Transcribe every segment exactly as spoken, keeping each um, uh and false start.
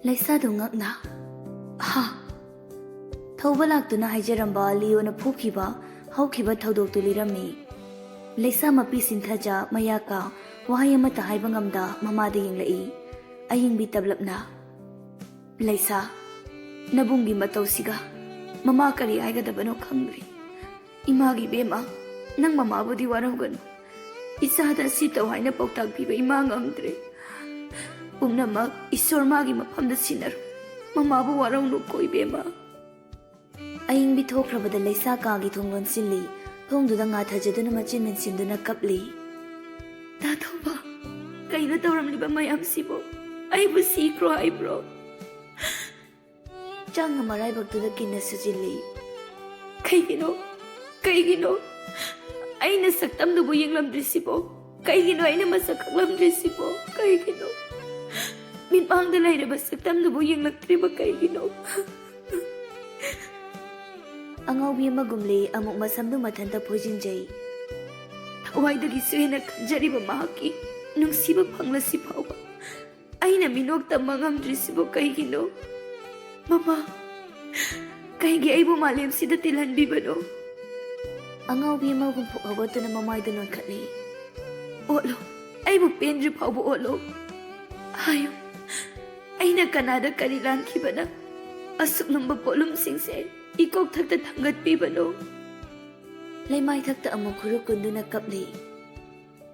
ꯂꯩꯁꯥꯗꯨ ꯉꯛꯅ, "ꯍꯥ?" ꯊꯧꯕ ꯂꯥꯛꯇꯨꯅ ꯍꯥꯏꯖꯔꯝꯕ ꯂꯤꯌꯣꯅ ꯐꯨꯈꯤꯕ ꯍꯧꯈꯤꯕ ꯊꯧꯗꯣꯛꯇꯨ ꯂꯤꯔꯝꯃꯤ꯫ ꯂꯩꯁꯥ ꯃꯄꯤ ꯁꯤꯟꯊꯖ ꯃꯌꯥꯀ ꯋꯥꯍꯩ ꯑꯃꯠꯇ ꯍꯥꯏꯕ ꯉꯝꯗ ꯃꯃꯥꯗ ꯌꯦꯡꯂꯛꯏ꯫ ꯑꯌꯤꯡꯕꯤ ꯇꯞꯂꯞꯅ, "ꯂꯩꯁꯥ, ꯅꯕꯨꯡꯒꯤ ꯃꯇꯧꯁꯤꯒ ꯃꯃꯥ ꯀꯔꯤ ꯍꯥꯏꯒꯗꯕꯅꯣ ꯈꯪꯗ꯭ꯔꯦ꯫ ꯏꯃꯥꯒꯤ ꯏꯕꯦꯝꯃ, ꯅꯪ ꯃꯃꯥꯕꯨꯗꯤ ꯋꯥꯔꯧꯒꯅꯨ꯫ ꯏꯆꯥꯗ ꯁꯤ ꯇꯧ ꯍꯥꯏꯅ ꯄꯥꯎꯇꯥꯛ ꯄꯤꯕ ꯏꯃꯥ ꯉꯝꯗ꯭ꯔꯦ꯫ ꯄꯨꯝꯅꯃꯛ ꯏꯁꯣꯔ ꯃꯥꯒꯤ ꯃꯐꯝꯗ ꯁꯤꯟꯅꯔꯣ꯫ ꯃꯃꯥꯕꯨ ꯋꯥꯔꯧꯅꯨꯀꯣ ꯏꯕꯦꯝꯃ꯫" ꯑꯌꯤꯡꯕꯤ ꯊꯣꯛꯈ꯭ꯔꯕꯗ ꯂꯩꯁꯥ ꯀꯥꯒꯤ ꯊꯣꯡ ꯂꯣꯟꯁꯤꯜꯂꯤ꯫ ꯊꯣꯡꯗꯨꯗ ꯉꯥꯊꯖꯗꯨꯅ ꯃꯆꯤꯟ ꯃꯦꯟꯁꯤꯟꯗꯨꯅ ꯀꯞꯂꯤ꯫ "ꯇꯥ ꯊꯧꯕ, ꯀꯩꯅꯣ ꯇꯧꯔꯝꯂꯤꯕ ꯃꯌꯥꯝꯁꯤꯕꯣ? ꯑꯩꯕꯨ ꯁꯤꯈ꯭ꯔꯣ ꯍꯥꯏꯕ꯭ꯔꯣ?" ꯆꯥꯡꯅ ꯃꯔꯥꯏꯕꯛꯇꯨꯗ ꯀꯤꯟꯅ ꯁꯨꯖꯤꯜꯂꯤ꯫ "ꯀꯩꯒꯤꯅꯣ? ꯀꯩꯒꯤꯅꯣ? ꯑꯩꯅ ꯁꯛꯇꯝꯗꯨꯕꯨ ꯌꯦꯡꯂꯝꯗ꯭ꯔꯤꯁꯤꯕꯣ? ꯀꯩꯒꯤꯅꯣ ꯑꯩꯅ ꯃꯁꯛ ꯈꯪꯂꯝꯗ꯭ꯔꯤꯁꯤꯕꯣ? ꯀꯩꯒꯤꯅꯣ? ꯃꯤꯠꯃꯥꯡꯗ ꯂꯩꯔꯕ ꯁꯛꯇꯝꯗꯨꯕꯨ ꯌꯦꯡꯂꯛꯇ꯭ꯔꯤꯕ ꯀꯩꯒꯤꯅꯣ?" ꯑꯉꯥꯎꯕꯤ ꯑꯃꯒꯨꯝꯂꯦ ꯑꯃꯨꯛ ꯃꯁꯝꯗꯨ ꯃꯊꯟꯇ ꯐꯣꯏꯖꯤꯟꯖꯩ꯫ "ꯊꯋꯥꯏꯗꯒꯤꯁꯨ ꯍꯦꯟꯅ ꯈꯟꯖꯔꯤꯕ ꯃꯍꯥꯛꯀꯤ ꯅꯨꯡꯁꯤꯕ ꯐꯪꯂꯁꯤ ꯐꯥꯎꯕ ꯑꯩꯅ ꯃꯤꯅꯣꯛ ꯇꯝꯕ ꯉꯝꯗ꯭ꯔꯤꯁꯤꯕꯨ ꯀꯩꯒꯤꯅꯣ? ꯃꯃꯥ, ꯀꯩꯒꯤ ꯑꯩꯕꯨ ꯃꯥꯂꯦꯝꯁꯤꯗ ꯇꯤꯜꯍꯟꯕꯤꯕꯅꯣ?" ꯑꯉꯥꯎꯕꯤ ꯑꯃꯒꯨꯝ ꯄꯨꯛ ꯍꯧꯒꯠꯇꯨꯅ ꯃꯃꯥꯏꯗ ꯅꯣꯟꯈꯠꯂꯤ꯫ "ꯑꯣꯠꯂꯣ, ꯑꯩꯕꯨ ꯄꯦꯟꯗ꯭ꯔꯤ ꯐꯥꯎꯕ ꯑꯣꯠꯂꯣ꯫ ꯍꯥꯏꯌꯨ, ꯑꯩꯅ ꯀꯅꯥꯗ ꯀꯔꯤ ꯂꯥꯟꯈꯤꯕꯅ ꯑꯁꯨꯛ ꯂꯨꯝꯕ ꯄꯣꯠꯂꯨꯝꯁꯤꯡꯁꯦ ꯏꯀꯣꯛꯊꯛꯇ ꯊꯥꯡꯒꯠꯄꯤꯕꯅꯣ?" ꯂꯩꯃꯥꯏꯊꯛꯇ ꯑꯃꯨꯛ ꯈꯨꯔꯨ ꯀꯨꯟꯗꯨꯅ ꯀꯞꯂꯤ꯫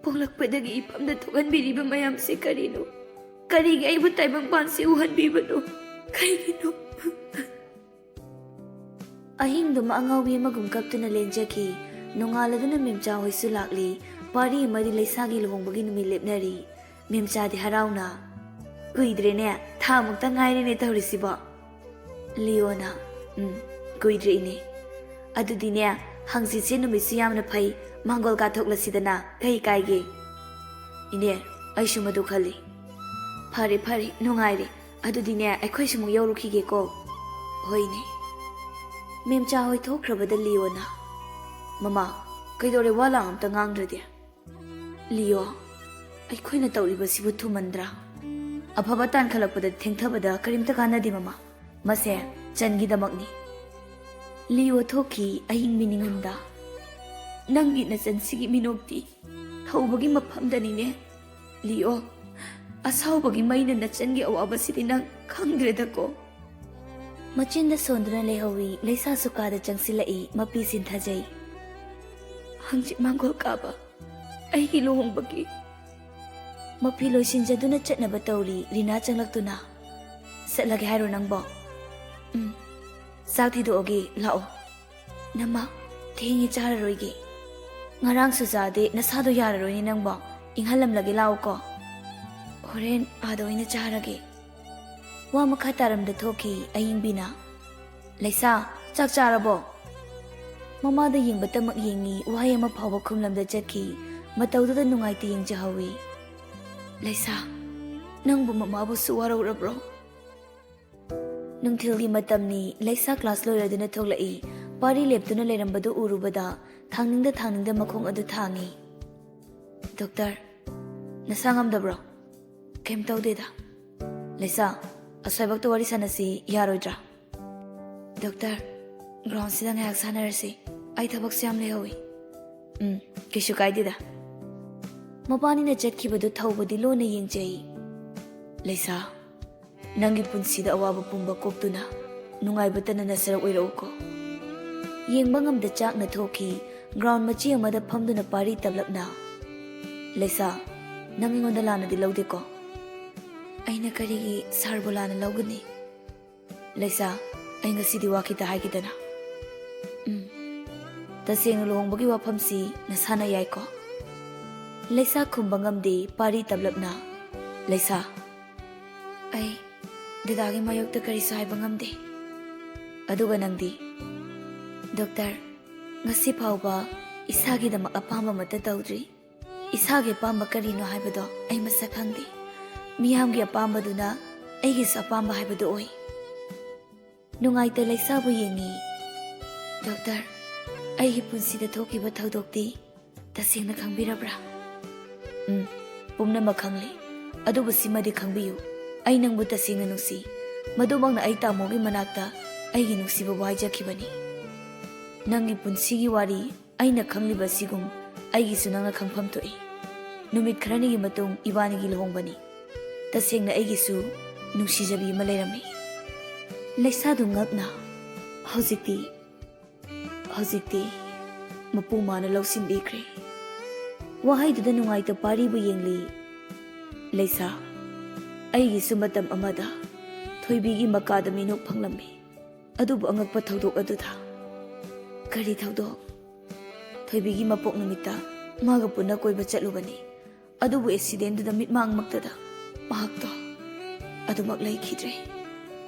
"ꯄꯣꯛꯂꯛꯄꯗꯒꯤ ꯏꯐꯝꯗ ꯊꯣꯛꯍꯟꯕꯤꯔꯤꯕ ꯃꯌꯥꯝꯁꯦ ꯀꯔꯤꯅꯣ? ꯀꯔꯤꯒꯤ ꯑꯩꯕꯨ ꯇꯥꯏꯕꯪꯄꯥꯟꯁꯤ ꯎꯍꯟꯕꯤꯕꯅꯣ? ꯀꯩꯒꯤꯅꯣ?" ꯑꯍꯤꯡꯗꯨꯃ ꯑꯉꯥꯎꯕꯤ ꯑꯃꯒꯨꯝ ꯀꯞꯇꯨꯅ ꯂꯦꯟꯖꯈꯤ꯫ ꯅꯣꯡꯉꯥꯜꯂꯗꯨꯅ ꯃꯦꯝꯆꯥ ꯍꯣꯏꯁꯨ ꯂꯥꯛꯂꯤ꯫ ꯄꯥꯔꯤ ꯑꯃꯗꯤ ꯂꯩꯁꯥꯒꯤ ꯂꯨꯍꯣꯡꯕꯒꯤ ꯅꯨꯃꯤꯠ ꯂꯦꯞꯅꯔꯤ꯫ ꯃꯦꯝꯆꯥꯗꯤ ꯍꯔꯥꯎꯅ, "ꯀꯨꯏꯗ꯭ꯔꯦꯅꯦ, ꯊꯥ ꯃꯨꯛꯇ ꯉꯥꯏꯔꯦꯅꯦ ꯇꯧꯔꯤꯁꯤꯕꯣ?" ꯂꯤꯌꯣꯅ, "ꯎꯝ, ꯀꯨꯏꯗ꯭ꯔꯦ ꯏꯅꯦ꯫ ꯑꯗꯨꯗꯤꯅꯦ, ꯍꯪꯆꯤꯠꯁꯦ ꯅꯨꯃꯤꯠꯁꯨ ꯌꯥꯝꯅ ꯐꯩ, ꯃꯥꯡꯒꯣꯜ ꯀꯥꯊꯣꯛꯂꯁꯤꯗꯅ, ꯀꯩ ꯀꯥꯏꯒꯦ?" "ꯏꯅꯦ, ꯑꯩꯁꯨ ꯃꯗꯨ ꯈꯜꯂꯤ꯫" "ꯐꯔꯦ, ꯐꯔꯦ, ꯅꯨꯡꯉꯥꯏꯔꯦ꯫ ꯑꯗꯨꯗꯤꯅꯦ, ꯑꯩꯈꯣꯏꯁꯨ ꯑꯃꯨꯛ ꯌꯧꯔꯨꯈꯤꯒꯦꯀꯣ꯫" "ꯍꯣꯏꯅꯦ꯫" ꯃꯦꯝꯆꯥ ꯍꯣꯏ ꯊꯣꯛꯈ꯭ꯔꯕꯗ ꯂꯤꯌꯣꯅ, "ꯃꯃꯥ, ꯀꯩꯗꯧꯔꯦ ꯋꯥ ꯂꯥꯡ ꯑꯝꯇ ꯉꯥꯡꯗ꯭ꯔꯗꯤ?" ꯂꯤꯌꯣ, ꯑꯩꯈꯣꯏꯅ ꯇꯧꯔꯤꯕꯁꯤꯕꯨ ꯊꯨꯃꯟꯗ꯭ꯔꯥ? ꯑꯐꯕ ꯇꯥꯟꯈꯠꯂꯛꯄꯗ ꯊꯦꯡꯊꯕꯗ ꯀꯔꯤꯝꯇ ꯀꯥꯟꯅꯗꯦ, ꯃꯃꯥ꯫ ꯃꯁꯦ ꯆꯟꯒꯤꯗꯃꯛꯅꯤ꯫ ꯂꯤꯑꯣ ꯊꯣꯛꯈꯤ ꯑꯍꯤꯡ ꯃꯤꯅꯤꯡꯍꯟꯗ꯫ "ꯅꯪꯒꯤ ꯅꯆꯟꯁꯤꯒꯤ ꯃꯤꯅꯣꯛꯇꯤ ꯊꯧꯕꯒꯤ ꯃꯐꯝꯗꯅꯤꯅꯦ꯫ ꯂꯤꯑꯣ, ꯑꯁꯥꯎꯕꯒꯤ ꯃꯩꯅ ꯅꯆꯟꯒꯤ ꯑꯋꯥꯕꯁꯤꯗꯤ ꯅꯪ ꯈꯪꯗ꯭ꯔꯦꯗꯀꯣ꯫" ꯃꯆꯤꯟꯗ ꯁꯣꯟꯗꯨꯅ ꯂꯩꯍꯧꯏ꯫ ꯂꯩꯁꯥꯁꯨ ꯀꯥꯗ ꯆꯪꯁꯤꯜꯂꯛꯏ꯫ ꯃꯄꯤ ꯁꯤꯟꯊꯖꯩ꯫ "ꯍꯪꯆꯤꯠ ꯃꯥꯡꯒꯣꯜ ꯀꯥꯕ ꯑꯩꯒꯤ ꯂꯨꯍꯣꯡꯕꯒꯤ ꯃꯐꯤ ꯂꯣꯏꯁꯤꯟꯖꯗꯨꯅ ꯆꯠꯅꯕ ꯇꯧꯔꯤ꯫" ꯔꯤꯅꯥ ꯆꯪꯂꯛꯇꯨꯅ, "ꯆꯠꯂꯒꯦ ꯍꯥꯏꯔꯣ ꯅꯪꯕꯣ?" "ꯎꯝ, ꯆꯥꯛ ꯊꯤꯗꯣꯛꯑꯒꯦ, ꯂꯥꯛꯑꯣ꯫" "ꯅꯃꯥ, ꯊꯦꯡꯉꯦ, ꯆꯥꯔꯔꯣꯏꯒꯦ꯫" "ꯉꯔꯥꯡꯁꯨ ꯆꯥꯗꯦ, ꯅꯁꯥꯗꯣ ꯌꯥꯔꯔꯣꯏꯅꯦ ꯅꯪꯕꯣ꯫ ꯏꯪꯍꯜꯂꯝꯂꯒꯦ, ꯂꯥꯛꯑꯣꯀꯣ꯫" "ꯍꯣꯔꯦꯟ ꯑꯥꯗ ꯑꯣꯏꯅ ꯆꯥꯔꯒꯦ꯫" ꯋꯥ ꯃꯈꯥ ꯇꯥꯔꯝꯗ ꯊꯣꯛꯈꯤ ꯑꯌꯤꯡꯕꯤꯅ꯫ "ꯂꯩꯁꯥ, ꯆꯥꯛ ꯆꯥꯔꯕꯣ?" ꯃꯃꯥꯗ ꯌꯦꯡꯕꯇꯃꯛ ꯌꯦꯡꯉꯤ, ꯋꯥꯍꯩ ꯑꯃ ꯐꯥꯎꯕ ꯈꯨꯝꯂꯝꯗ ꯆꯠꯈꯤ꯫ ꯃꯇꯧꯗꯨꯗ ꯅꯨꯡꯉꯥꯏꯇ ꯌꯦꯡꯖꯍꯧꯏ꯫ "ꯂꯩꯁꯥ, ꯅꯪꯕꯨ ꯃꯃꯥꯕꯨꯁꯨ ꯋꯥꯔꯧꯔꯕ꯭ꯔꯣ?" ꯅꯨꯡꯊꯤꯜꯒꯤ ꯃꯇꯝꯅꯤ꯫ ꯂꯩꯁꯥ ꯀ꯭ꯂꯥꯁ ꯂꯣꯏꯔꯗꯨꯅ ꯊꯣꯛꯂꯛꯏ꯫ ꯄꯥꯔꯤ ꯂꯦꯞꯇꯨꯅ ꯂꯩꯔꯝꯕꯗꯨ ꯎꯔꯨꯕꯗ ꯊꯥꯡꯅꯤꯡꯗ ꯊꯥꯡꯅꯤꯡꯗ ꯃꯈꯣꯡ ꯑꯗꯨ ꯊꯥꯡꯉꯤ꯫ "ꯗꯣꯛꯇꯔ, ꯅꯁꯥ ꯉꯝꯗꯕ꯭ꯔꯣ?" "ꯀꯩꯝ ꯇꯧꯗꯦꯗ꯫" "ꯂꯩꯁꯥ, ꯑꯁ꯭ꯋꯥꯏꯕꯛꯇ ꯋꯥꯔꯤ ꯁꯥꯟꯅꯁꯤ, ꯌꯥꯔꯣꯏꯗ꯭ꯔꯥ?" "ꯗꯣꯛꯇꯔ, ꯒ꯭ꯔꯥꯎꯟꯁꯤꯗ ꯉꯥꯏꯍꯥꯛ ꯁꯥꯟꯅꯔꯁꯤ꯫ ꯑꯩ ꯊꯕꯛꯁꯨ ꯌꯥꯝ ꯂꯩꯍꯧꯏ꯫" "ꯎꯝ, ꯀꯩꯁꯨ ꯀꯥꯏꯗꯦꯗ꯫" ꯃꯕꯥꯅꯤꯅ ꯆꯠꯈꯤꯕꯗꯨ ꯊꯧꯕꯗꯤ ꯂꯣꯟꯅ ꯌꯦꯡꯖꯩ꯫ "ꯂꯩꯁꯥ, ꯅꯪꯒꯤ ꯄꯨꯟꯁꯤꯗ ꯑꯋꯥꯕ ꯄꯨꯝꯕ ꯀꯣꯛꯇꯨꯅ ꯅꯨꯡꯉꯥꯏꯕꯇꯅ ꯅꯁꯔꯛ ꯑꯣꯏꯔꯛꯎꯀꯣ꯫" ꯌꯦꯡꯕ ꯉꯝꯗ ꯆꯥꯛꯅ ꯊꯣꯛꯈꯤ꯫ ꯒ꯭ꯔꯥꯎꯟ ꯃꯆꯤ ꯑꯃꯗ ꯐꯝꯗꯨꯅ ꯄꯥꯔꯤ ꯇꯞꯂꯞꯅ, "ꯂꯩꯁꯥ, ꯅꯪ ꯑꯩꯉꯣꯟꯗ ꯂꯥꯟꯅꯗꯤ ꯂꯧꯗꯦꯀꯣ?" "ꯑꯩꯅ ꯀꯔꯤꯒꯤ ꯁꯥꯔꯕꯨ ꯂꯥꯟꯅ ꯂꯧꯒꯅꯤ?" "ꯂꯩꯁꯥ, ꯑꯩ ꯉꯁꯤꯗꯤ ꯋꯥ ꯈꯤꯇ ꯍꯥꯏꯒꯦꯗꯅ꯫" "ꯎꯝ, ꯇꯁꯦꯡꯅ ꯂꯨꯍꯣꯡꯕꯒꯤ ꯋꯥꯐꯝꯁꯤ ꯅꯁꯥꯅ ꯌꯥꯏꯀꯣ?" ꯂꯩꯁꯥ ꯈꯨꯝꯕ ꯉꯝꯗꯦ꯫ ꯄꯥꯔꯤ ꯇꯞꯂꯞꯅ, "ꯂꯩꯁꯥ, ꯑꯩ ꯗꯗꯥꯒꯤ ꯃꯥꯌꯣꯛꯇ ꯀꯔꯤꯁꯨ ꯍꯥꯏꯕ ꯉꯝꯗꯦ꯫" "ꯑꯗꯨꯒ ꯅꯪꯗꯤ?" "ꯗꯣꯛꯇꯔ, ꯉꯁꯤ ꯐꯥꯎꯕ ꯏꯁꯥꯒꯤꯗꯃꯛ ꯑꯄꯥꯝꯕ ꯑꯃꯠꯇ ꯇꯧꯗ꯭ꯔꯤ꯫ ꯏꯁꯥꯒꯤ ꯑꯄꯥꯝꯕ ꯀꯔꯤꯅꯣ ꯍꯥꯏꯕꯗꯣ ꯑꯩ ꯃꯁꯛ ꯈꯪꯗꯦ꯫ ꯃꯤꯌꯥꯝꯒꯤ ꯑꯄꯥꯝꯕꯗꯨꯅ ꯑꯩꯒꯤꯁꯨ ꯑꯄꯥꯝꯕ ꯍꯥꯏꯕꯗꯨ ꯑꯣꯏ꯫" ꯅꯨꯡꯉꯥꯏꯇ ꯂꯩꯁꯥꯕꯨ ꯌꯦꯡꯉꯤ꯫ "ꯗꯣꯛꯇꯔ, ꯑꯩꯒꯤ ꯄꯨꯟꯁꯤꯗ ꯊꯣꯛꯈꯤꯕ ꯊꯧꯗꯣꯛꯇꯤ ꯇꯁꯦꯡꯅ ꯈꯪꯕꯤꯔꯕ꯭ꯔꯥ?" "ꯎꯝ, ꯄꯨꯝꯅꯃꯛ ꯈꯪꯂꯦ꯫ ꯑꯗꯨꯕꯨ ꯁꯤꯃꯗꯤ ꯈꯪꯕꯤꯌꯨ, ꯑꯩ ꯅꯪꯕꯨ ꯇꯁꯦꯡꯅ ꯅꯨꯡꯁꯤ꯫ ꯃꯗꯨꯃꯛꯅ ꯑꯩ ꯇꯥꯃꯣꯒꯤ ꯃꯅꯥꯛꯇ ꯑꯩꯒꯤ ꯅꯨꯡꯁꯤꯕꯕꯨ ꯍꯥꯏꯖꯈꯤꯕꯅꯤ꯫ ꯅꯪꯒꯤ ꯄꯨꯟꯁꯤꯒꯤ ꯋꯥꯔꯤ ꯑꯩꯅ ꯈꯪꯂꯤꯕ ꯑꯁꯤꯒꯨꯝ ꯑꯩꯒꯤꯁꯨ ꯅꯪꯅ ꯈꯪꯐꯝ ꯊꯣꯛꯏ꯫ ꯅꯨꯃꯤꯠ ꯈꯔꯅꯤꯒꯤ ꯃꯇꯨꯡ ꯏꯕꯥꯅꯤꯒꯤ ꯂꯨꯍꯣꯡꯕꯅꯤ꯫ ꯇꯁꯦꯡꯅ ꯑꯩꯒꯤꯁꯨ ꯅꯨꯡꯁꯤꯖꯕꯤ ꯑꯃ ꯂꯩꯔꯝꯃꯤ꯫ ꯂꯩꯁꯥꯗꯨ ꯉꯛꯅ, "ꯍꯧꯖꯤꯛꯇꯤ, ꯍꯧꯖꯤꯛꯇꯤ ꯃꯄꯨ ꯃꯥꯅ ꯂꯧꯁꯤꯟꯕꯤꯈ꯭ꯔꯦ꯫" ꯋꯥꯍꯩꯗꯨꯗ ꯅꯨꯡꯉꯥꯏꯇ ꯄꯥꯔꯤꯕꯨ ꯌꯦꯡꯂꯤ꯫ "ꯂꯩꯁꯥ, ꯑꯩꯒꯤꯁꯨ ꯃꯇꯝ ꯑꯃꯗ ꯊꯣꯏꯕꯤꯒꯤ ꯃꯀꯥꯗ ꯃꯤꯅꯣꯛ ꯐꯪꯂꯝꯃꯤ꯫ ꯑꯗꯨꯕꯨ ꯑꯉꯛꯄ ꯊꯧꯗꯣꯛ ꯑꯗꯨꯗ꯫" "ꯀꯔꯤ ꯊꯧꯗꯣꯛ?" "ꯊꯣꯏꯕꯤꯒꯤ ꯃꯄꯣꯛ ꯅꯨꯃꯤꯠꯇ ꯃꯥꯒ ꯄꯨꯟꯅ ꯀꯣꯏꯕ ꯆꯠꯂꯨꯕꯅꯤ꯫ ꯑꯗꯨꯕꯨ ꯑꯦꯛꯁꯤꯗꯦꯟꯗꯨꯗ ꯃꯤꯠꯃꯥꯡꯃꯛꯇꯗ ꯃꯍꯥꯛꯇꯣ ꯑꯗꯨꯃꯛ ꯂꯩꯈꯤꯗ꯭ꯔꯦ꯫"